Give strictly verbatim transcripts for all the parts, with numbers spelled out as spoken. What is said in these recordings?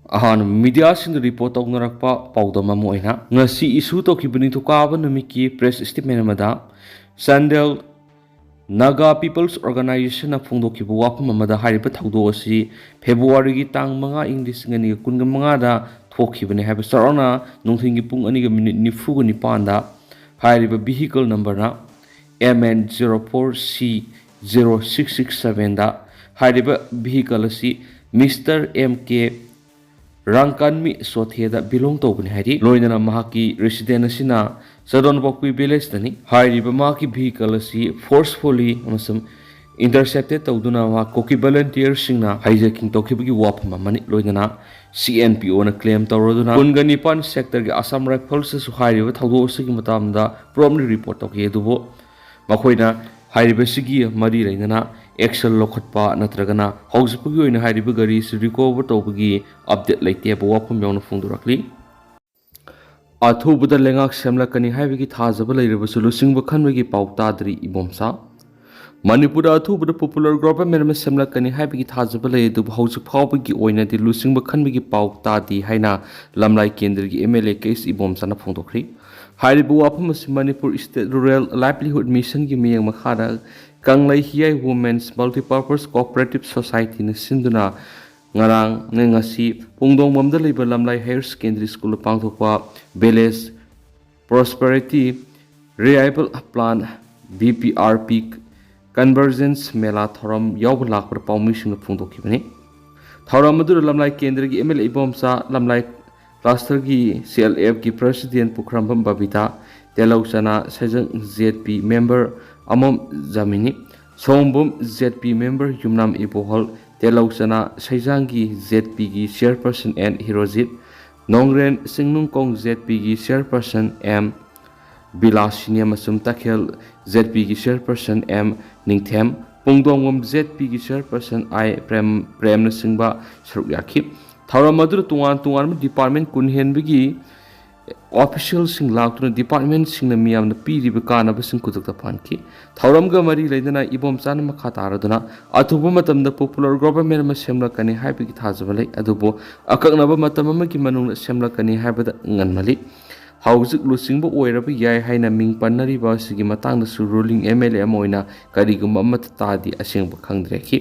ꯑꯍꯥꯟꯕ ꯃꯤꯗꯤꯌꯥꯁꯤꯡꯗ ꯔꯤꯄꯣꯔꯠ ꯇꯧꯅꯔꯛꯄ ꯄꯥꯎꯗꯝ ꯑꯃ ꯑꯣꯏꯅ, ꯉꯁꯤ ꯏꯁꯨ ꯇꯧꯈꯤꯕ ꯅꯤꯡꯊꯧꯀꯥꯕ ꯅꯨꯃꯤꯠꯀꯤ ꯄ꯭ꯔꯦꯁ ꯁ꯭ꯇꯦꯠꯃꯦꯟ ꯑꯃꯗ ꯆꯥꯟꯗꯦꯜ Naga People's Organizationꯅ ꯐꯣꯡꯗꯣꯛꯈꯤꯕ ꯋꯥꯐꯝ ꯑꯃꯗ ꯍꯥꯏꯔꯤꯕ ꯊꯧꯗꯣꯛ ꯑꯁꯤ ꯐꯦꯕ꯭ꯔꯨꯋꯥꯔꯤꯒꯤ ꯇꯥꯡ ꯃꯉꯥ, ꯏꯪ ꯂꯤꯁꯤꯡ ꯑꯅꯤꯒ ꯀꯨꯟꯒ ꯃꯉꯥꯗ ꯊꯣꯛꯈꯤꯕꯅꯤ ꯍꯥꯏꯕ ꯆꯥꯎꯔꯥꯛꯅ ꯅꯨꯡꯊꯤꯜꯒꯤ ꯄꯨꯡ ꯑꯅꯤꯒ ꯃꯤꯅꯤꯠ ꯅꯤꯐꯨꯒ ꯅꯤꯄꯥꯟꯗ ꯍꯥꯏꯔꯤꯕ vehicle numberꯅ M N zero four C zero six six sevenꯗ ꯍꯥꯏꯔꯤꯕ vehicle ꯑꯁꯤ Mister M K ꯔꯥꯡꯀꯥꯟꯃꯤ ꯁꯣꯊꯦꯗ belong ꯇꯧꯕꯅꯤ ꯍꯥꯏꯔꯤ꯫ ꯂꯣꯏꯅꯅ ꯃꯍꯥꯛꯀꯤ resident ꯑꯁꯤꯅ ꯆꯗꯣꯟꯄꯣꯛꯄꯤ villageꯇꯅꯤ꯫ ꯍꯥꯏꯔꯤꯕ ꯃꯍꯥꯛꯀꯤ vehicle ꯑꯁꯤ forcefully ꯑꯃꯁꯨꯡ intercepted ꯇꯧꯗꯨꯅ ꯃꯍꯥꯛ ꯀꯨꯀꯤ volunteerꯁꯤꯡꯅ hijacking ꯇꯧꯈꯤꯕꯒꯤ ꯋꯥꯐꯝ ꯑꯃꯅꯤ꯫ ꯂꯣꯏꯅꯅ C N P Oꯅ claim ꯇꯧꯔꯗꯨꯅ ꯀꯨꯟꯒ ꯅꯤꯄꯥꯟ sectorꯒꯤ Assam Riflesꯇꯁꯨ ꯍꯥꯏꯔꯤꯕ ꯊꯧꯗꯣꯛ ꯑꯁꯤꯒꯤ ꯃꯇꯥꯡꯗ promptly report ꯇꯧꯈꯤ, ꯑꯗꯨꯕꯨ ꯃꯈꯣꯏꯅ ꯍꯥꯏꯔꯤꯕꯁꯤꯒꯤ ꯃꯔꯤ ꯂꯩꯅꯅ action ꯂꯧꯈꯠꯄ ꯅꯠꯇ꯭ꯔꯒꯅ ꯍꯧꯖꯤꯛ ꯐꯥꯎꯒꯤ ꯑꯣꯏꯅ ꯍꯥꯏꯔꯤꯕ ꯒꯥꯔꯤ ꯑꯁꯤ recover ꯇꯧꯕꯒꯤ update ꯂꯩꯇꯦ ꯍꯥꯏꯕ ꯋꯥꯐꯝ ꯌꯥꯎꯅ ꯐꯣꯡꯗꯣꯔꯛꯂꯤ꯫ ꯑꯊꯨꯕꯗ ꯂꯩꯉꯥꯛ ꯁꯦꯝꯂꯛꯀꯅꯤ ꯍꯥꯏꯕꯒꯤ ꯊꯥꯖꯕ ꯂꯩꯔꯕꯁꯨ ꯂꯨꯆꯤꯡꯕ ꯈꯟꯕꯒꯤ ꯄꯥꯎ ꯇꯥꯗ꯭ꯔꯤ ꯏꯕꯣꯝꯆꯥ꯫ ꯃꯅꯤꯄꯨꯔꯗ ꯑꯊꯨꯕꯗ popular government ꯑꯃ ꯁꯦꯝꯂꯛꯀꯅꯤ ꯍꯥꯏꯕꯒꯤ ꯊꯥꯖꯕ ꯂꯩ, ꯑꯗꯨꯕꯨ ꯍꯧꯖꯤꯛ ꯐꯥꯎꯕꯒꯤ ꯑꯣꯏꯅꯗꯤ ꯂꯨꯆꯤꯡꯕ ꯈꯟꯕꯒꯤ ꯄꯥꯎ ꯇꯥꯗꯦ ꯍꯥꯏꯅ ꯂꯝꯂꯥꯏ ꯀꯦꯟꯗ꯭ꯔꯒꯤ M L A K H ꯏꯕꯣꯝꯆꯥꯅ ꯐꯣꯡꯗꯣꯛꯈ꯭ꯔꯤ꯫ ꯍꯥꯏꯔꯤꯕ ꯋꯥꯐꯝ ꯑꯁꯤ ꯃꯅꯤꯄꯨꯔ State Rural Livelihood Missionꯒꯤ ꯃꯤꯠꯌꯦꯡ ꯃꯈꯥꯗ ꯀꯪꯂꯩ ꯍꯤꯌꯥꯏ Women's Multipurpose Cooperative Societyꯅ ꯁꯤꯟꯗꯨꯅ ꯉꯔꯥꯡ, ꯉꯁꯤ ꯄꯨꯡꯗꯣꯡꯕꯝꯗ ꯂꯩꯕ ꯂꯝꯂꯥꯏ Higher Secondary Schoolꯗ ꯄꯥꯡꯊꯣꯛꯄ Village Prosperity Revival Plan, V P R P Convergence ꯃꯦꯂꯥ ꯊꯧꯔꯝ ꯌꯥꯎꯕ ꯂꯥꯛꯄꯗ ꯄꯥꯎꯃꯤꯁꯤꯡꯅ ꯐꯣꯡꯗꯣꯛꯈꯤꯕꯅꯤ꯫ ꯊꯧꯔꯝ ꯑꯗꯨꯗ ꯂꯝꯂꯥꯏ ꯀꯦꯟꯗ꯭ꯔꯒꯤ M L A Ibomcha, ꯂꯝꯂꯥꯏ clusterꯒꯤ C L Fꯀꯤ president Pukhrambam Babita, ꯇꯦꯂꯧꯆꯅꯥ ꯁꯩꯖꯪ Z P member ꯑꯃꯝ ꯖꯥꯃꯤꯅꯤ, ꯁꯣꯝꯕꯨꯝ Z P member ꯌꯨꯝꯅꯥꯝ ꯏꯕꯣꯍꯜ, ꯇꯦꯂꯧꯆꯅꯥ ꯁꯩꯖꯥꯡꯒꯤ Z Pꯒꯤ chairperson N ꯍꯤꯔꯣꯖꯤꯠ, ꯅꯣꯡꯒ꯭ꯔꯦꯟ ꯆꯤꯡꯅꯨꯡꯀꯣꯡ Z Pꯒꯤ chairperson M ꯕꯤꯂꯥꯁꯤꯅꯤ ꯑꯃꯁꯨꯡ ꯇꯈꯦꯜ Z Pꯒꯤ chairperson M ꯅꯤꯡꯊꯦꯝ, ꯄꯨꯡꯗꯣꯡꯕꯝ Z Pꯒꯤ chairperson I Prem, ꯄ꯭ꯔꯦꯝꯅꯆꯤꯡꯕ ꯁꯔꯨꯛ ꯌꯥꯈꯤ꯫ ꯊꯧꯔꯝ ꯑꯗꯨꯗ ꯇꯣꯉꯥꯟ ꯇꯣꯉꯥꯟꯕ department ꯀꯨꯟ ꯍꯦꯟꯕꯒꯤ ꯑꯣꯐꯤꯁꯤꯌꯦꯜꯁꯤꯡ ꯂꯥꯛꯇꯨꯅ ꯗꯤꯄꯥꯔꯠꯃꯦꯟꯁꯤꯡꯅ ꯃꯤꯌꯥꯝꯗ ꯄꯤꯔꯤꯕ ꯀꯥꯟꯅꯕꯁꯤꯡ ꯈꯨꯗꯛꯇ ꯐꯪꯍꯟꯈꯤ꯫ ꯊꯧꯔꯝꯒ ꯃꯔꯤ ꯂꯩꯅꯅ ꯏꯕꯣꯝꯆꯥꯅ ꯃꯈꯥ ꯇꯥꯔꯗꯨꯅ ꯑꯊꯨꯕ ꯃꯇꯝꯗ ꯄꯣꯄꯨꯂꯔ ꯒꯣꯚꯔꯟꯃꯦꯟꯠ ꯑꯃ ꯁꯦꯝꯂꯛꯀꯅꯤ ꯍꯥꯏꯕꯒꯤ ꯊꯥꯖꯕ ꯂꯩ, ꯑꯗꯨꯕꯨ ꯑꯀꯛꯅꯕ ꯃꯇꯝ ꯑꯃꯒꯤ ꯃꯅꯨꯡꯗ ꯁꯦꯝꯂꯛꯀꯅꯤ ꯍꯥꯏꯕꯗ ꯉꯟꯃꯜꯂꯤ꯫ ꯍꯧꯖꯤꯛ ꯂꯨꯆꯤꯡꯕ ꯑꯣꯏꯔꯕ ꯌꯥꯏ ꯍꯥꯏꯅ ꯃꯤꯡ ꯄꯟꯅꯔꯤꯕ ꯑꯁꯤꯒꯤ ꯃꯇꯥꯡꯗꯁꯨ ꯔꯨꯂꯤꯡ ꯑꯦꯝ ꯑꯦꯜ ꯑꯦ ꯑꯃ ꯑꯣꯏꯅ ꯀꯔꯤꯒꯨꯝꯕ ꯑꯃꯠꯇ ꯇꯥꯗꯤ ꯑꯁꯦꯡꯕ ꯈꯪꯗ꯭ꯔꯦꯈꯤ꯫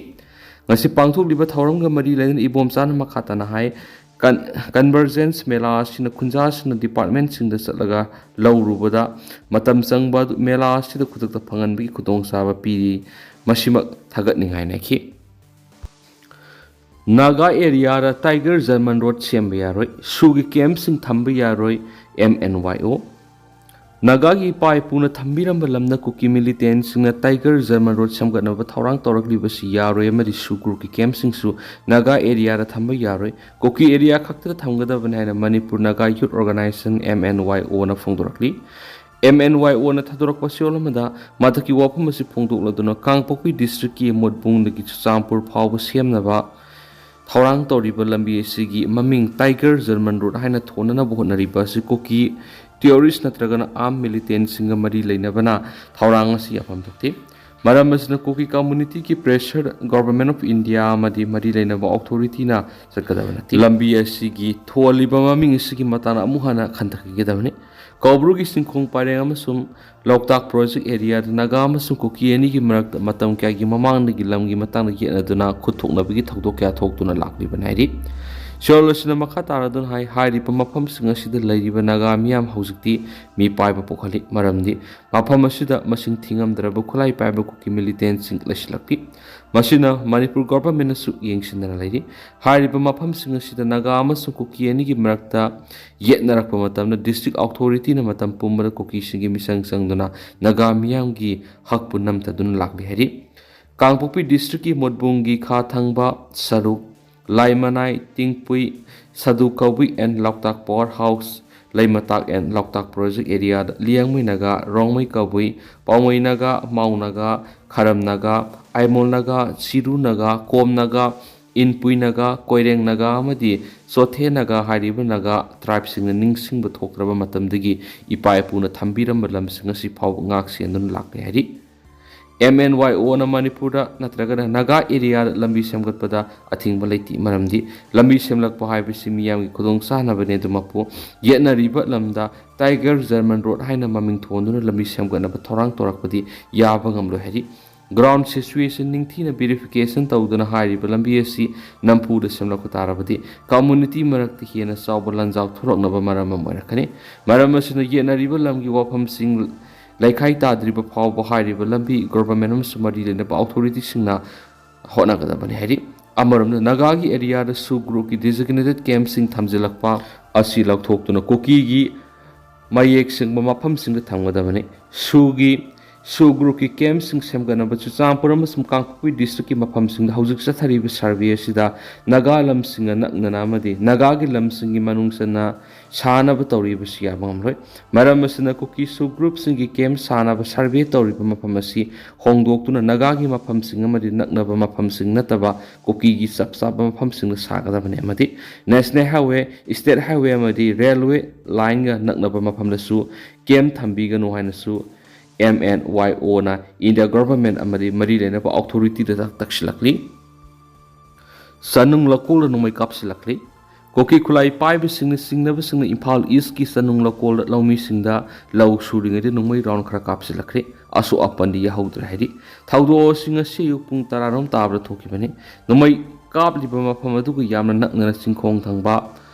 ꯉꯁꯤ ꯄꯥꯡꯊꯣꯛꯂꯤꯕ ꯊꯧꯔꯝꯒ ꯃꯔꯤ ꯂꯩꯅꯅ ꯏꯕꯣꯝꯆꯥꯅ ꯃꯈꯥ ꯇꯥꯅ ꯍꯥꯏ, ꯀꯟ-, ꯀꯟꯚꯔꯖꯦꯟꯁ ꯃꯦꯂꯥ ꯑꯁꯤꯅ ꯈꯨꯟꯖꯥꯁꯤꯡꯅ ꯗꯤꯄꯥꯔꯠꯃꯦꯟꯁꯤꯡꯗ ꯆꯠꯂꯒ ꯂꯧꯔꯨꯕꯗ ꯃꯇꯝ ꯆꯪꯕ ꯑꯗꯨ ꯃꯦꯂꯥ ꯑꯁꯤꯗ ꯈꯨꯗꯛꯇ ꯐꯪꯍꯟꯕꯒꯤ ꯈꯨꯗꯣꯡꯆꯥꯕ ꯄꯤꯔꯤ꯫ ꯃꯁꯤꯃꯛ ꯊꯥꯒꯠꯅꯤꯡꯉꯥꯏꯅꯦꯈꯤ꯫ ꯅꯥꯒꯥ ꯑꯦꯔꯤꯌꯥꯗ ꯇꯥꯏꯒꯔ ꯖꯔꯃꯟ ꯔꯣꯗ ꯁꯦꯝꯕ ꯌꯥꯔꯣꯏ, ꯁꯨꯒꯤ ꯀꯦꯝꯞꯁꯤꯡ ꯊꯝꯕ ꯌꯥꯔꯣꯏ, ꯑꯦꯝ ꯑꯦꯟ ꯋꯥꯏ ꯑꯣ꯫ ꯅꯥꯒꯥꯒꯤ ꯏꯄꯥ ꯏꯄꯨꯅ ꯊꯝꯕꯤꯔꯝꯕ ꯂꯝꯗ ꯀꯨꯀꯤ ꯃꯤꯂꯤꯇꯦꯟꯁꯤꯡꯅ ꯇꯥꯏꯒꯔ ꯖꯔꯃꯟ ꯔꯣꯗ ꯁꯦꯝꯒꯠꯅꯕ ꯊꯧꯔꯥꯡ ꯇꯧꯔꯛꯂꯤꯕꯁꯤ ꯌꯥꯔꯣꯏ ꯑꯃꯗꯤ ꯁꯨ ꯒ꯭ꯔꯨꯞꯀꯤ ꯀꯦꯝꯞꯁꯤꯡꯁꯨ ꯅꯥꯒꯥ ꯑꯦꯔꯤꯌꯥꯗ ꯊꯝꯕ ꯌꯥꯔꯣꯏ, ꯀꯨꯀꯤ ꯑꯦꯔꯤꯌꯥ ꯈꯛꯇꯗ ꯊꯝꯒꯗꯕꯅꯤ ꯍꯥꯏꯅ Manipur Naga youth organisation, M N Y ꯑꯣꯅ ꯐꯣꯡꯗꯣꯔꯛꯂꯤ꯫ ꯑꯦꯝ ꯑꯦꯟ ꯋꯥꯏ ꯑꯣꯅ ꯊꯥꯗꯣꯔꯛꯄ ꯆꯦꯔꯣꯜ ꯑꯃꯗ ꯃꯊꯛꯀꯤ ꯋꯥꯐꯝ ꯑꯁꯤ ꯐꯣꯡꯗꯣꯛꯂꯗꯨꯅ ꯀꯥꯡꯄꯣꯛꯄꯤ ꯗꯤꯁꯇ꯭ꯔꯤꯛꯀꯤ ꯃꯣꯠꯕꯨꯡꯗꯒꯤ ꯆꯨꯔꯆꯥꯟꯄꯨꯔ ꯐꯥꯎꯕ ꯁꯦꯝꯅꯕ ꯊꯧꯔꯥꯡ ꯇꯧꯔꯤꯕ ꯂꯝꯕꯤ ꯑꯁꯤꯒꯤ ꯃꯃꯤꯡ ꯇꯥꯏꯒꯔ ꯖꯔꯃꯟ ꯔꯣꯗ ꯍꯥꯏꯅ ꯊꯣꯟꯅꯅꯕ ꯍꯣꯠꯅꯔꯤꯕ ꯑꯁꯤ ꯀꯨꯀꯤ ꯇꯦꯔꯣꯔꯤꯁ ꯅꯠꯇ꯭ꯔꯒꯅ ꯑꯥꯔꯝ ꯃꯤꯂꯤꯇꯦꯟꯁꯤꯡꯒ ꯃꯔꯤ ꯂꯩꯅꯕꯅ ꯊꯧꯔꯥꯡ ꯑꯁꯤ ꯌꯥꯐꯝ ꯊꯣꯛꯇꯦ꯫ ꯃꯔꯝ ꯑꯁꯤꯅ ꯀꯨꯀꯤ ꯀꯝꯃꯨꯅꯤꯇꯤꯒꯤ ꯄ꯭ꯔꯦꯁꯔ ꯒꯣꯚꯔꯟꯃꯦꯟꯠ ꯑꯣꯐ ꯏꯟꯗꯤꯌꯥ ꯑꯃꯗꯤ ꯃꯔꯤ ꯂꯩꯅꯕ ꯑꯣꯊꯣꯔꯤꯇꯤꯅ ꯆꯠꯀꯗꯕ ꯅꯠꯇꯦ꯫ ꯂꯝꯕꯤ ꯑꯁꯤꯒꯤ ꯊꯣꯜꯂꯤꯕ ꯃꯃꯤꯡ ꯑꯁꯤꯒꯤ ꯃꯇꯥꯡꯗ ꯑꯃꯨꯛ ꯍꯟꯅ ꯈꯟꯊꯈꯤꯒꯗꯕꯅꯤ꯫ ꯀꯧꯕ꯭ꯔꯨꯒꯤ ꯆꯤꯡꯈꯣꯡ ꯄꯔꯦꯡ ꯑꯃꯁꯨꯡ ꯂꯣꯛꯇꯥꯛ ꯄ꯭ꯔꯣꯖꯦꯛ ꯑꯦꯔꯤꯌꯥꯗ ꯅꯥꯒꯥ ꯑꯃꯁꯨꯡ ꯀꯨꯀꯤ ꯑꯅꯤꯒꯤ ꯃꯔꯛꯇ ꯃꯇꯝ ꯀꯌꯥꯒꯤ ꯃꯃꯥꯡꯗꯒꯤ ꯂꯝꯒꯤ ꯃꯇꯥꯡꯗ ꯌꯦꯠꯅꯗꯨꯅ ꯈꯨꯠ ꯊꯣꯛꯅꯕꯒꯤ ꯊꯧꯗꯣꯛ ꯀꯌꯥ ꯊꯣꯛꯇꯨꯅ ꯂꯥꯛꯂꯤꯕꯅꯤ ꯍꯥꯏꯔꯤ꯫ ꯆꯦꯔꯣꯜ ꯑꯁꯤꯅ ꯃꯈꯥ ꯇꯥꯔꯗꯨꯅ ꯍꯥꯏ, ꯍꯥꯏꯔꯤꯕ ꯃꯐꯝꯁꯤꯡ ꯑꯁꯤꯗ ꯂꯩꯔꯤꯕ ꯅꯥꯒꯥ ꯃꯤꯌꯥꯝ ꯍꯧꯖꯤꯛꯇꯤ ꯃꯤꯄꯥꯏꯕ ꯄꯣꯛꯍꯜꯂꯤ, ꯃꯔꯝꯗꯤ ꯃꯐꯝ ꯑꯁꯤꯗ ꯃꯁꯤꯡ ꯊꯤꯉꯝꯗ꯭ꯔꯕ ꯈꯨꯠꯂꯥꯏ ꯄꯥꯏꯕ ꯀꯨꯀꯤ ꯃꯤꯂꯤꯇꯦꯟꯁꯤꯡ ꯂꯩꯁꯤꯜꯂꯛꯂꯤ꯫ ꯃꯁꯤꯅ ꯃꯅꯤꯄꯨꯔ ꯒꯣꯚꯔꯟꯃꯦꯟꯠꯅꯁꯨ ꯌꯦꯡꯁꯤꯟꯗꯅ ꯂꯩꯔꯤ꯫ ꯍꯥꯏꯔꯤꯕ ꯃꯐꯝꯁꯤꯡ ꯑꯁꯤꯗ ꯅꯥꯒꯥ ꯑꯃꯁꯨꯡ ꯀꯨꯀꯤ ꯑꯅꯤꯒꯤ ꯃꯔꯛꯇ ꯌꯦꯠꯅꯔꯛꯄ ꯃꯇꯝꯗ ꯗꯤꯁꯇ꯭ꯔꯤꯛ ꯑꯣꯊꯣꯔꯤꯇꯤꯅ ꯃꯇꯝ ꯄꯨꯝꯕꯗ ꯀꯨꯀꯤꯁꯤꯡꯒꯤ ꯃꯤꯆꯪ ꯆꯪꯗꯨꯅ ꯅꯥꯒꯥ ꯃꯤꯌꯥꯝꯒꯤ ꯍꯛꯄꯨ ꯅꯝꯊꯗꯨꯅ ꯂꯥꯛꯂꯤ ꯍꯥꯏꯔꯤ꯫ ꯀꯥꯡꯄꯣꯛꯄꯤ ꯗꯤꯁꯇ꯭ꯔꯤꯛꯀꯤ ꯃꯣꯠꯕꯨꯡꯒꯤ ꯈꯥ ꯊꯪꯕ ꯁꯔꯨꯛ, Laimanai, Tingpui, Sadu Kabui and Loktak power house, Leimatak and Loktak project ꯑꯦꯔꯤꯌꯥꯗ ꯂꯤꯌꯥꯡꯃꯩ ꯅꯥꯒꯥ, ꯔꯣꯡꯃꯩ ꯀꯕꯨꯏ, ꯄꯥꯎꯃꯩ ꯅꯥꯒꯥ, ꯃꯥꯎ ꯅꯥꯒꯥ, ꯈꯥꯔꯝ ꯅꯥꯒꯥ, ꯑꯥꯏꯃꯣꯜ ꯅꯥꯒꯥ, ꯆꯤꯔꯨ ꯅꯥꯒꯥ, ꯀꯣꯝ ꯅꯥꯒꯥ, ꯏꯟꯄꯨꯏ ꯅꯥꯒꯥ, ꯀꯣꯏꯔꯦꯡ ꯅꯥꯒꯥ ꯑꯃꯗꯤ ꯆꯣꯊꯦ ꯅꯥꯒꯥ ꯍꯥꯏꯔꯤꯕ ꯅꯥꯒꯥ tribeꯁꯤꯡꯅ ꯅꯤꯡꯁꯤꯡꯕ ꯊꯣꯛꯇ꯭ꯔꯕ ꯃꯇꯝꯗꯒꯤ ꯏꯄꯥ ꯏꯄꯨꯅ ꯊꯝꯕꯤꯔꯝꯕ ꯂꯝꯁꯤꯡ ꯑꯁꯤ ꯐꯥꯎꯕ ꯉꯥꯛ ꯁꯦꯟꯗꯨꯅ ꯂꯥꯛꯂꯦ ꯍꯥꯏꯔꯤ꯫ ꯑꯦꯝ ꯑꯦꯟ ꯋꯥꯏ ꯑꯣꯅ ꯃꯅꯤꯄꯨꯔꯗ ꯅꯠꯇ꯭ꯔꯒꯅ ꯅꯥꯒꯥ areaꯗ ꯂꯝꯕꯤ ꯁꯦꯝꯒꯠꯄꯗ ꯑꯊꯤꯡꯕ ꯂꯩꯇꯦ, ꯃꯔꯝꯗꯤ ꯂꯝꯕꯤ ꯁꯦꯝꯂꯛꯄ ꯍꯥꯏꯕꯁꯤ ꯃꯤꯌꯥꯝꯒꯤ ꯈꯨꯗꯣꯡ ꯆꯥꯅꯕꯅꯤ꯫ ꯑꯗꯨꯃꯛꯄꯨ ꯌꯦꯠꯅꯔꯤꯕ ꯂꯝꯗ Tiger German Road ꯍꯥꯏꯅ ꯃꯃꯤꯡ ꯊꯣꯟꯗꯨꯅ ꯂꯝꯕꯤ ꯁꯦꯝꯒꯠꯅꯕ ꯊꯧꯔꯥꯡ ꯇꯧꯔꯛꯄꯗꯤ ꯌꯥꯕ ꯉꯝꯂꯣꯏ ꯍꯥꯏꯔꯤ꯫ Ground situation ꯅꯤꯡꯊꯤꯅ verification ꯇꯧꯗꯨꯅ ꯍꯥꯏꯔꯤꯕ ꯂꯝꯕꯤ ꯑꯁꯤ ꯅꯝꯐꯨꯗ ꯁꯦꯝꯂꯛꯄ ꯇꯥꯔꯕꯗꯤ community ꯃꯔꯛꯇ ꯍꯦꯟꯅ ꯆꯥꯎꯕ ꯂꯥꯟꯖꯥꯎ ꯊꯣꯛꯂꯛꯅꯕ ꯃꯔꯝ ꯑꯃ ꯑꯣꯏꯔꯛꯀꯅꯤ꯫ ꯃꯔꯝ ꯑꯁꯤꯅ ꯌꯦꯠꯅꯔꯤꯕ ꯂꯝꯒꯤ ꯋꯥꯐꯝꯁꯤꯡ ꯂꯩꯈꯥꯏ ꯇꯥꯗ꯭ꯔꯤꯕ ꯐꯥꯎꯕ ꯍꯥꯏꯔꯤꯕ ꯂꯝꯕꯤ government ꯑꯃꯁꯨꯡ ꯃꯔꯤ ꯂꯩꯅꯕ authorityꯁꯤꯡꯅ ꯍꯣꯠꯅꯒꯗꯕꯅꯤ ꯍꯥꯏꯔꯤ꯫ ꯑꯃꯔꯣꯝꯗ ꯅꯥꯒꯥꯒꯤ areaꯗ SoO groupꯀꯤ designated campꯁꯤꯡ ꯊꯝꯖꯤꯜꯂꯛꯄ ꯑꯁꯤ ꯂꯧꯊꯣꯛꯇꯨꯅ ꯀꯨꯀꯤꯒꯤ ꯃꯌꯦꯛ ꯁꯦꯡꯕ ꯃꯐꯝꯁꯤꯡꯗ ꯊꯝꯒꯗꯕꯅꯤ꯫ SoOꯒꯤ, SoO groupꯀꯤ campꯁꯤꯡ ꯁꯦꯝꯒꯠꯅꯕ ꯆꯨꯔꯆꯥꯟꯄꯨꯔ ꯑꯃꯁꯨꯡ ꯀꯥꯡꯄꯣꯛꯄꯤ districtꯀꯤ ꯃꯐꯝꯁꯤꯡꯗ ꯍꯧꯖꯤꯛ ꯆꯠꯊꯔꯤꯕ survey ꯑꯁꯤꯗ ꯅꯥꯒꯥ ꯂꯝꯁꯤꯡꯒ ꯅꯛꯅꯅ ꯑꯃꯗꯤ ꯅꯥꯒꯥꯒꯤ ꯂꯝꯁꯤꯡꯒꯤ ꯃꯅꯨꯡ ꯆꯟꯅ ꯁꯥꯅꯕ ꯇꯧꯔꯤꯕꯁꯤ ꯌꯥꯕ ꯉꯝꯂꯣꯏ꯫ ꯃꯔꯝ ꯑꯁꯤꯅ ꯀꯨꯀꯤ SoO groupꯁꯤꯡꯒꯤ camp ꯁꯥꯅꯕ survey ꯇꯧꯔꯤꯕ ꯃꯐꯝ ꯑꯁꯤ ꯍꯣꯡꯗꯣꯛꯇꯨꯅ ꯅꯥꯒꯥꯒꯤ ꯃꯐꯝꯁꯤꯡ ꯑꯃꯗꯤ ꯅꯛꯅꯕ ꯃꯐꯝꯁꯤꯡ ꯅꯠꯇꯕ ꯀꯨꯀꯤꯒꯤ ꯆꯞ ꯆꯥꯕ ꯃꯐꯝꯁꯤꯡꯗ ꯁꯥꯒꯗꯕꯅꯤ ꯑꯃꯗꯤ national highway, state highway ꯑꯃꯗꯤ railway lineꯒ ꯅꯛꯅꯕ ꯃꯐꯝꯗꯁꯨ camp ꯊꯝꯕꯤꯒꯅꯨ ꯍꯥꯏꯅꯁꯨ M N Y on India government ꯑꯃꯗꯤ ꯃꯔꯤ ꯂꯩꯅꯕ authorityꯗ ꯇꯛꯁꯤꯜꯂꯛꯂꯤ꯫ ꯆꯅꯨꯡ ꯂꯧꯀꯣꯜꯗ ꯅꯣꯡꯃꯩ ꯀꯥꯞꯁꯤꯜꯂꯛꯂꯤ꯫ ꯀꯨꯀꯤ ꯈꯨꯠꯂꯥꯏ ꯄꯥꯏꯕꯁꯤꯡꯅ ꯆꯤꯡꯅꯕꯁꯤꯡꯅ ꯏꯝꯐꯥꯜ Eastꯀꯤ ꯆꯅꯨꯡ ꯂꯧꯀꯣꯜꯗ ꯂꯧꯃꯤꯁꯤꯡꯗ ꯂꯧ ꯁꯨꯔꯤꯉꯩꯗ ꯅꯣꯡꯃꯩ round ꯈꯔ ꯀꯥꯞꯁꯤꯜꯂꯛꯈ꯭ꯔꯦ꯫ ꯑꯁꯣꯛ ꯑꯄꯟꯗꯤ ꯌꯥꯍꯧꯗ꯭ꯔꯦ ꯍꯥꯏꯔꯤ꯫ ꯊꯧꯗꯣꯛ ꯑꯁꯤ ꯉꯁꯤ ꯑꯌꯨꯛ ꯄꯨꯡ ꯇꯔꯥꯔꯣꯝ ꯇꯥꯕꯗ ꯊꯣꯛꯈꯤꯕꯅꯤ꯫ ꯅꯣꯡꯃꯩ ꯀꯥꯞꯂꯤꯕ ꯃꯐꯝ ꯑꯗꯨꯒ ꯌꯥꯝꯅ ꯅꯛꯅꯅ ꯆꯤꯡꯈꯣꯡ ꯊꯪꯕ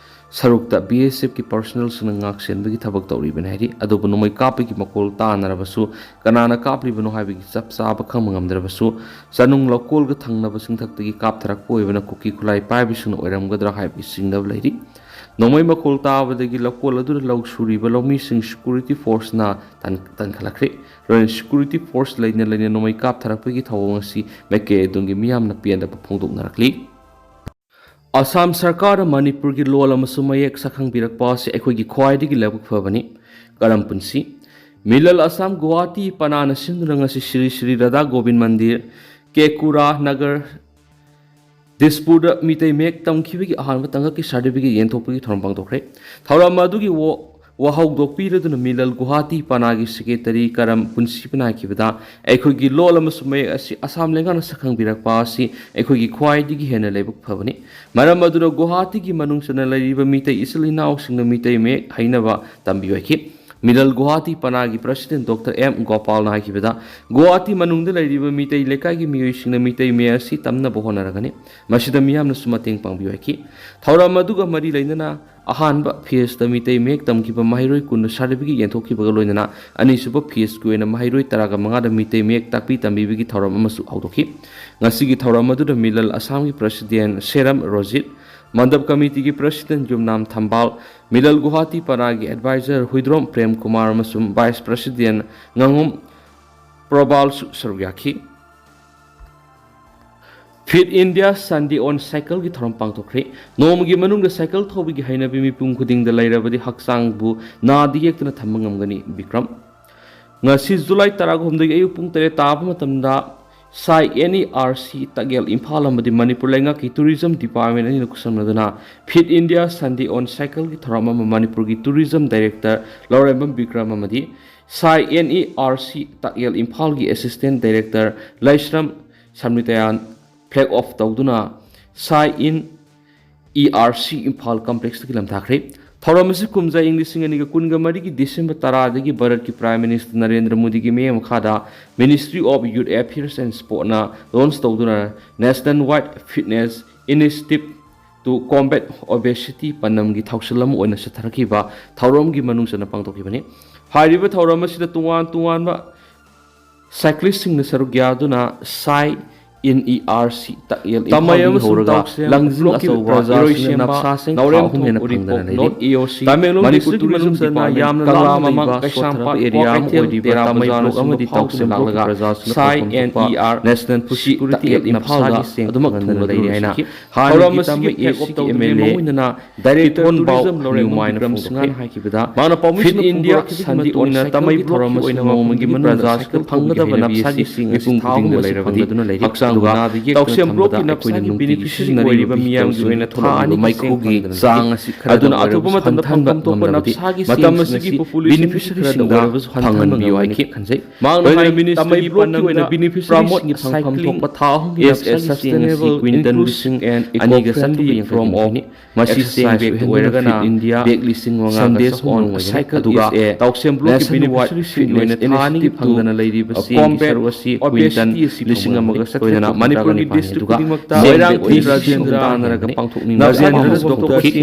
ꯁꯔꯨꯛꯇ B S Fꯀꯤ personnelꯁꯤꯡꯅ ꯉꯥꯛ ꯁꯦꯟꯕꯒꯤ ꯊꯕꯛ ꯇꯧꯔꯤꯕꯅꯤ ꯍꯥꯏꯔꯤ꯫ ꯑꯗꯨꯕꯨ ꯅꯣꯡꯃꯩ ꯀꯥꯞꯄꯒꯤ ꯃꯈꯣꯜ ꯇꯥꯅꯔꯕꯁꯨ ꯀꯅꯥꯅ ꯀꯥꯞꯂꯤꯕꯅꯣ ꯍꯥꯏꯕꯒꯤ ꯆꯞ ꯆꯥꯕ ꯈꯪꯕ ꯉꯝꯗ꯭ꯔꯕꯁꯨ ꯆꯅꯨꯡ ꯂꯧꯀꯣꯜꯒ ꯊꯪꯅꯕ ꯆꯤꯡꯊꯛꯇꯒꯤ ꯀꯥꯞꯊꯔꯛꯄ ꯑꯣꯏꯕꯅ ꯀꯨꯀꯤ ꯈꯨꯠꯂꯥꯏ ꯄꯥꯏꯕꯁꯤꯡꯅ ꯑꯣꯏꯔꯝꯒꯗ꯭ꯔꯥ ꯍꯥꯏꯕꯒꯤ ꯆꯤꯡꯅꯕ ꯂꯩꯔꯤ꯫ ꯅꯣꯡꯃꯩ ꯃꯈꯣꯜ ꯇꯥꯕꯗꯒꯤ ꯂꯧꯀꯣꯜ ꯑꯗꯨꯗ ꯂꯧ ꯁꯨꯔꯤꯕ ꯂꯧꯃꯤꯁꯤꯡ security forceꯅ ꯇꯥꯟ-, ꯇꯥꯟꯈꯠꯂꯛꯈ꯭ꯔꯦ꯫ ꯂꯣꯏꯅ security force ꯂꯩꯅ ꯂꯩꯅ ꯅꯣꯡꯃꯩ ꯀꯥꯞꯊꯔꯛꯄꯒꯤ ꯊꯧꯑꯣꯡ ꯑꯁꯤ ꯃꯥꯏꯀꯩ ꯑꯗꯨꯝꯒꯤ ꯃꯤꯌꯥꯝꯅ ꯄꯦꯟꯗꯕ ꯐꯣꯡꯗꯣꯛꯅꯔꯛꯂꯤ꯫ ꯑꯁꯥꯝ ꯁꯔꯀꯥꯔꯅ ꯃꯅꯤꯄꯨꯔꯒꯤ ꯂꯣꯜ ꯑꯃꯁꯨꯡ ꯃꯌꯦꯛ ꯁꯛꯈꯪꯕꯤꯔꯛꯄ ꯑꯁꯤ ꯑꯩꯈꯣꯏꯒꯤ ꯈ꯭ꯋꯥꯏꯗꯒꯤ ꯂꯥꯏꯕꯛ ꯐꯕꯅꯤ꯫ ꯀꯔꯝ ꯄꯨꯟꯁꯤ꯫ ꯃꯤꯂꯜ ꯑꯁꯥꯝ ꯒꯨꯋꯥꯍꯥꯇꯤ ꯄꯅꯥꯅ ꯁꯤꯟꯗꯨꯅ ꯉꯁꯤ ꯁ꯭ꯔꯤ ꯁ꯭ꯔꯤ ꯔꯥꯙꯥ ꯒꯣꯕꯤꯟ ꯃꯟꯗꯤꯔ, ꯀꯦꯀꯨꯔꯥ ꯅꯒꯔ, ꯗꯤꯁꯄꯨꯔꯗ ꯃꯤꯇꯩ ꯃꯌꯦꯛ ꯇꯝꯈꯤꯕꯒꯤ ꯑꯍꯥꯟꯕ ꯇꯥꯡꯀꯛꯀꯤ ꯁꯥꯔꯇꯤꯐꯤꯀꯦꯠ ꯌꯦꯟꯊꯣꯛꯄꯒꯤ ꯊꯧꯔꯝ ꯄꯥꯡꯊꯣꯛꯈ꯭ꯔꯦ꯫ ꯊꯧꯔꯝ ꯑꯗꯨꯒꯤ ꯋꯥ-, ꯋꯥꯍꯧꯗꯣꯛꯄꯤꯔꯗꯨꯅ ꯃꯤꯂꯜ ꯒꯨꯋꯥꯍꯥꯇꯤ ꯄꯅꯥꯒꯤ ꯁꯦꯀ꯭ꯔꯦꯇꯔꯤ ꯀꯔꯝ ꯄꯨꯟꯁꯤꯕꯅ ꯍꯥꯏꯈꯤꯕꯗ, ꯑꯩꯈꯣꯏꯒꯤ ꯂꯣꯜ ꯑꯃꯁꯨꯡ ꯃꯌꯦꯛ ꯑꯁꯤ ꯑꯁꯥꯝ ꯂꯩꯉꯥꯛꯅ ꯁꯛꯈꯪꯕꯤꯔꯛꯄ ꯑꯁꯤ ꯑꯩꯈꯣꯏꯒꯤ ꯈ꯭ꯋꯥꯏꯗꯒꯤ ꯍꯦꯟꯅ ꯂꯥꯏꯕꯛ ꯐꯕꯅꯤ꯫ ꯃꯔꯝ ꯑꯗꯨꯅ ꯒꯨꯋꯥꯍꯥꯇꯤꯒꯤ ꯃꯅꯨꯡ ꯆꯟꯅ ꯂꯩꯔꯤꯕ ꯃꯤꯇꯩ ꯏꯆꯤꯜ ꯏꯅꯥꯎꯁꯤꯡꯅ ꯃꯤꯇꯩ ꯃꯌꯦꯛ ꯍꯩꯅꯕ ꯇꯝꯕꯤꯌꯨ ꯍꯥꯏꯈꯤ꯫ ꯃꯤꯂꯜ ꯒꯨꯋꯥꯍꯥꯇꯤ ꯄꯅꯥꯒꯤ ꯄ꯭ꯔꯁꯤꯗꯦꯟ ꯗꯣꯛꯇꯔ ꯑꯦꯝ ꯒꯣꯄꯥꯜꯅ ꯍꯥꯏꯈꯤꯕꯗ, ꯒꯨꯋꯥꯍꯥꯇꯤ ꯃꯅꯨꯡꯗ ꯂꯩꯔꯤꯕ ꯃꯤꯇꯩ ꯂꯩꯀꯥꯏꯒꯤ ꯃꯤꯑꯣꯏꯁꯤꯡꯅ ꯃꯤꯇꯩ ꯃꯌꯦꯛ ꯑꯁꯤ ꯇꯝꯅꯕ ꯍꯣꯠꯅꯔꯒꯅꯤ꯫ ꯃꯁꯤꯗ ꯃꯤꯌꯥꯝꯅꯁꯨ ꯃꯇꯦꯡ ꯄꯥꯡꯕꯤꯌꯨ ꯍꯥꯏꯈꯤ꯫ ꯊꯧꯔꯝ ꯑꯗꯨꯒ ꯃꯔꯤ ꯂꯩꯅꯅ ꯑꯍꯥꯟꯕ ꯐꯦꯖꯇ ꯃꯤꯇꯩ ꯃꯌꯦꯛ ꯇꯝꯈꯤꯕ ꯃꯍꯩꯔꯣꯏ ꯀꯨꯟꯅ ꯁꯥꯔꯇꯤꯐꯤꯀꯦꯠ ꯌꯦꯟꯊꯣꯛꯈꯤꯕꯒ ꯂꯣꯏꯅꯅ ꯑꯅꯤꯁꯨꯕ ꯐꯦꯖꯀꯤ ꯑꯣꯏꯅ ꯃꯍꯩꯔꯣꯏ ꯇꯔꯥꯒ ꯃꯉꯥꯗ ꯃꯤꯇꯩ ꯃꯌꯦꯛ ꯇꯥꯛꯄꯤ ꯇꯝꯕꯤꯕꯒꯤ ꯊꯧꯔꯝ ꯑꯃꯁꯨ ꯍꯧꯗꯣꯛꯈꯤ꯫ ꯉꯁꯤꯒꯤ ꯊꯧꯔꯝ ꯑꯗꯨꯗ ꯃꯤꯂꯜ ꯑꯁꯥꯝꯒꯤ ꯄ꯭ꯔꯁꯤꯗꯦꯟ ꯁꯦꯔꯝ ꯔꯣꯖꯤꯠ, ꯃꯟꯗꯞ ꯀꯃꯤꯇꯤꯒꯤ ꯄ꯭ꯔꯁꯤꯗꯦꯟ ꯌꯨꯝꯅꯥꯝ ꯊꯝꯕꯥꯜ, ꯃꯤꯂꯜ ꯒꯨꯋꯥꯍꯥꯇꯤ ꯄꯅꯥꯒꯤ ꯑꯦꯗꯚꯥꯏꯖꯔ ꯍꯨꯏꯗ꯭ꯔꯣꯝ ꯄ꯭ꯔꯦꯝ ꯀꯨꯃꯥꯔ ꯑꯃꯁꯨꯡ ꯚꯥꯏꯁ ꯄ꯭ꯔꯁꯤꯗꯦꯟ ꯉꯥꯉꯣꯝ ꯄ꯭ꯔꯣꯕꯥꯜꯁꯨ ꯁꯔꯨꯛ ꯌꯥꯈꯤ꯫ ꯐꯤꯠ ꯏꯟꯗꯤꯌꯥ ꯁꯟꯗꯦ ꯑꯣꯟ ꯁꯥꯏꯀꯜꯒꯤ ꯊꯧꯔꯝ ꯄꯥꯡꯊꯣꯛꯈ꯭ꯔꯦ꯫ ꯅꯣꯡꯃꯒꯤ ꯃꯅꯨꯡꯗ ꯁꯥꯏꯀꯜ ꯊꯧꯕꯒꯤ ꯍꯩꯅꯕꯤ ꯃꯤꯄꯨꯝ ꯈꯨꯗꯤꯡꯗ ꯂꯩꯔꯕꯗꯤ ꯍꯛꯆꯥꯡꯕꯨ ꯅꯥꯗ ꯌꯦꯛꯇꯅ ꯊꯝꯕ ꯉꯝꯒꯅꯤ, ꯕꯤꯀ꯭ꯔꯝ꯫ ꯉꯁꯤ ꯖꯨꯂꯥꯏ ꯇꯔꯥꯍꯨꯝꯗꯣꯏꯒꯤ ꯑꯌꯨꯛ ꯄꯨꯡ ꯇꯔꯦꯠ ꯇꯥꯕ ꯃꯇꯝꯗ ꯁꯥꯏ ꯑꯦꯟ ꯏ ꯑꯥꯔ ꯁꯤ ꯇꯥꯛꯌꯦꯜ ꯏꯝꯐꯥꯜ ꯑꯃꯗꯤ ꯃꯅꯤꯄꯨꯔ ꯂꯩꯉꯥꯛꯀꯤ ꯇꯨꯔꯤꯖꯝ ꯗꯤꯄꯥꯔꯠꯃꯦꯟ ꯑꯅꯤꯅ ꯈꯨꯠꯁꯝꯅꯗꯨꯅ ꯐꯤꯠ ꯏꯟꯗꯤꯌꯥ ꯁꯟꯗꯦ ꯑꯣꯟ ꯁꯥꯏꯀꯜꯒꯤ ꯊꯧꯔꯝ ꯑꯃ ꯃꯅꯤꯄꯨꯔꯒꯤ ꯇꯨꯔꯤꯖꯝ ꯗꯥꯏꯔꯦꯛꯇꯔ ꯂꯧꯔꯦꯝꯕꯝ ꯕꯤꯀ꯭ꯔꯝ ꯑꯃꯗꯤ ꯁꯥꯏ ꯑꯦꯟ ꯏ ꯑꯥꯔ ꯁꯤ ꯇꯥꯛꯌꯦꯜ ꯏꯝꯐꯥꯜꯒꯤ ꯑꯦꯁꯤꯁꯇꯦꯟ ꯗꯥꯏꯔꯦꯛꯇꯔ ꯂꯩꯁ꯭ꯔꯝ ꯁꯝꯅꯤꯇꯌꯥꯟ ꯐ꯭ꯂꯦꯒ ꯑꯣꯐ ꯇꯧꯗꯨꯅ ꯁꯥꯏ N E R C Imphal ꯀꯝꯄ꯭ꯂꯦꯛꯁꯇꯒꯤ ꯂꯝꯊꯥꯈ꯭ꯔꯦ꯫ ꯊꯧꯔꯝ ꯑꯁꯤ ꯀꯨꯝꯖꯥ ꯏꯪ ꯂꯤꯁꯤꯡ ꯑꯅꯤꯒ ꯀꯨꯟꯒ ꯃꯔꯤꯒꯤ ꯗꯤꯁꯦꯝꯕꯔ ꯇꯔꯥꯗꯒꯤ ꯚꯥꯔꯠꯀꯤ ꯄ꯭ꯔꯥꯏꯝ ꯃꯤꯅꯤꯁꯇꯔ ꯅꯔꯦꯟꯗ꯭ꯔ ꯃꯣꯗꯤꯒꯤ ꯃꯤꯠꯌꯦꯡ ꯃꯈꯥꯗ Ministry of Youth Affairs and Sportꯅ ꯂꯣꯟꯆ ꯇꯧꯗꯨꯅ National Wide Fitness Initiative to Combat Obesity ꯄꯥꯟꯗꯝꯒꯤ ꯊꯧꯁꯤꯜ ꯑꯃ ꯑꯣꯏꯅ ꯆꯠꯊꯔꯛꯈꯤꯕ ꯊꯧꯔꯝꯒꯤ ꯃꯅꯨꯡ ꯆꯟꯅ ꯄꯥꯡꯊꯣꯛꯈꯤꯕꯅꯤ꯫ ꯍꯥꯏꯔꯤꯕ ꯊꯧꯔꯝ ꯑꯁꯤꯗ ꯇꯣꯉꯥꯟ ꯇꯣꯉꯥꯟꯕ ꯁꯥꯏꯀ꯭ꯂꯤꯁꯁꯤꯡꯅ ꯁꯔꯨꯛ ꯌꯥꯗꯨꯅ ꯁꯥꯏ ꯑꯦꯟ ꯏ ꯑꯥꯔ ꯁꯤ ꯇꯥꯛꯌꯦꯜ ꯏꯝꯐꯥꯜꯗꯒꯤ ꯍꯧꯔꯒ ꯂꯪꯖꯤꯡ ꯑꯆꯧꯕ ꯏꯔꯣꯏꯁꯦꯝꯕ ꯅꯞꯁꯥꯁꯤꯡ ꯊꯥ ꯑꯍꯨꯝ ꯍꯦꯟꯅ ꯐꯪꯗꯅ ꯂꯩꯔꯤ꯫ ꯇꯃꯦꯡꯂꯣꯡ ꯗꯤꯁꯇ꯭ꯔꯤꯛꯀꯤ ꯃꯅꯨꯡ ꯆꯟꯅ ꯌꯥꯝꯅ ꯂꯥꯞꯅ ꯂꯩꯕ ꯁꯣꯔꯣꯛ ꯊꯥꯔꯛꯄ ꯑꯦꯔꯤꯌꯥ ꯑꯃ ꯑꯣꯏꯔꯤꯕ ꯇꯥꯃꯩꯕ꯭ꯂꯣꯛ ꯑꯃꯗꯤ ꯇꯥꯎꯁꯦꯝ ꯂꯥꯛꯂꯒ ꯁꯥꯏ N E R national food security act ꯏꯝꯐꯥꯜꯗ ꯑꯗꯨꯃꯛ ꯊꯨꯡꯅ ꯂꯩꯔꯤ ꯍꯥꯏꯅ ꯍꯥꯏꯔꯤꯕ ꯊꯧꯔꯝ ꯑꯁꯤꯒꯤ ꯐ꯭ꯂꯦꯒ ꯑꯣꯐ ꯇꯧꯗꯨꯅ ꯃꯔꯨꯑꯣꯏꯅ ꯗꯥꯏꯔꯦꯛꯇꯣꯟ ꯕꯥꯎ ꯅ꯭ꯌꯨꯃꯥꯏꯅ ꯐꯣꯡꯗꯣꯛꯈꯤ꯫ ꯃꯍꯥꯛꯅ ꯄꯥꯎꯃꯤꯁꯤꯡꯅ ꯐꯤꯠ ꯏꯟꯗꯤꯌꯥ ꯁꯟꯗꯦ ꯑꯣꯟꯅ ꯇꯥꯃꯩꯕ꯭ꯂꯣꯛꯀꯤ ꯑꯣꯏꯅ ꯅꯣꯡꯃꯒꯤ ꯃꯅꯨꯡꯗ ꯁꯥꯏꯀꯜ ꯐꯪꯒꯗꯕ ꯅꯞꯁꯥꯒꯤ ꯆꯦꯡ ꯃꯤꯄꯨꯝ ꯈꯨꯗꯤꯡꯗ ꯂꯩꯔꯕꯗꯤ ꯍꯛꯆꯥꯡ ꯑꯗꯨꯒ ꯇꯥꯎꯁꯦꯝ ꯕ꯭ꯂꯣꯛꯀꯤ ꯅꯞꯁꯥꯒꯤ ꯕꯦꯅꯤꯐꯤꯁꯤꯌꯔꯤ ꯑꯣꯏꯔꯤꯕ ꯃꯤꯌꯥꯝꯒꯤ ꯑꯣꯏꯅ ꯊꯥ ꯑꯅꯤꯒꯤ ꯆꯦꯡ ꯐꯪꯗꯅ ꯂꯩꯔꯤ꯫ ꯑꯗꯨꯅ ꯑꯊꯨꯕ ꯃꯇꯝꯗ ꯐꯪꯐꯝ ꯊꯣꯛꯄ ꯅꯞꯁꯥꯒꯤ ꯁ꯭ꯀꯤꯝꯁꯤꯡ ꯑꯁꯤ ꯕꯦꯅꯤꯐꯤꯁꯤꯌꯔꯤꯁꯤꯡꯗ ꯐꯪꯍꯟꯕꯤꯌꯨ ꯍꯥꯏꯈꯤ꯫ ꯃꯍꯥꯛꯅ ꯍꯥꯏ, ꯇꯥꯃꯩ ꯕ꯭ꯂꯣꯛꯀꯤ ꯑꯣꯏꯅ ꯕꯦꯅꯤꯐꯤꯁꯤꯌꯔꯤꯁꯤꯡꯒꯤ ꯐꯪꯐꯝ ꯊꯣꯛꯄ ꯊꯥ ꯑꯍꯨꯝꯒꯤ ꯅꯞꯁꯥꯒꯤ ꯆꯦꯡ ꯑꯁꯤ ꯀ꯭ꯋꯤꯟꯇꯜ ꯂꯤꯁꯤꯡ ꯑꯅꯤꯒ ꯆꯥꯇ꯭ꯔꯨꯛ ꯌꯥꯡꯈꯩꯅꯤ꯫ ꯃꯁꯤ ꯆꯦꯡ ꯕꯦꯒꯇ ꯑꯣꯏꯔꯒꯅ ꯕꯦꯒ ꯂꯤꯁꯤꯡ ꯃꯉꯥꯒ ꯆꯍꯨꯝ ꯑꯣꯏꯒꯅꯤ꯫ ꯑꯗꯨꯒ ꯇꯥꯎꯁꯦꯝ ꯕ꯭ꯂꯣꯛꯀꯤ ꯕꯦꯅꯤꯐꯤꯁꯤꯌꯔꯤꯁꯤꯡꯒꯤ ꯑꯣꯏꯅ ꯊꯥ ꯑꯅꯤꯒꯤ ꯐꯪꯗꯅ ꯂꯩꯔꯤꯕ ꯆꯦꯡꯒꯤ ꯁꯔꯨꯛ ꯑꯁꯤ ꯀ꯭ꯋꯤꯟꯇꯜ ꯂꯤꯁꯤꯡ ꯑꯃꯒ ꯆꯥꯇ꯭ꯔꯦꯠ ꯃꯧꯗ꯭ꯔꯥꯒ ꯅꯤꯄꯥꯟꯅꯤ꯫ ꯑꯗꯨꯒ ꯆꯦꯡ ꯕꯦꯒ ꯑꯣꯏꯅ ꯁꯤꯖꯤꯟꯅꯗꯨꯅ ꯇꯥꯟꯅꯔꯒ ꯄꯥꯡꯊꯣꯛꯅꯤꯡꯕ ꯔꯥꯖꯦꯟꯗ꯭ꯔ ꯗꯣꯛꯇꯔ ꯀꯦ.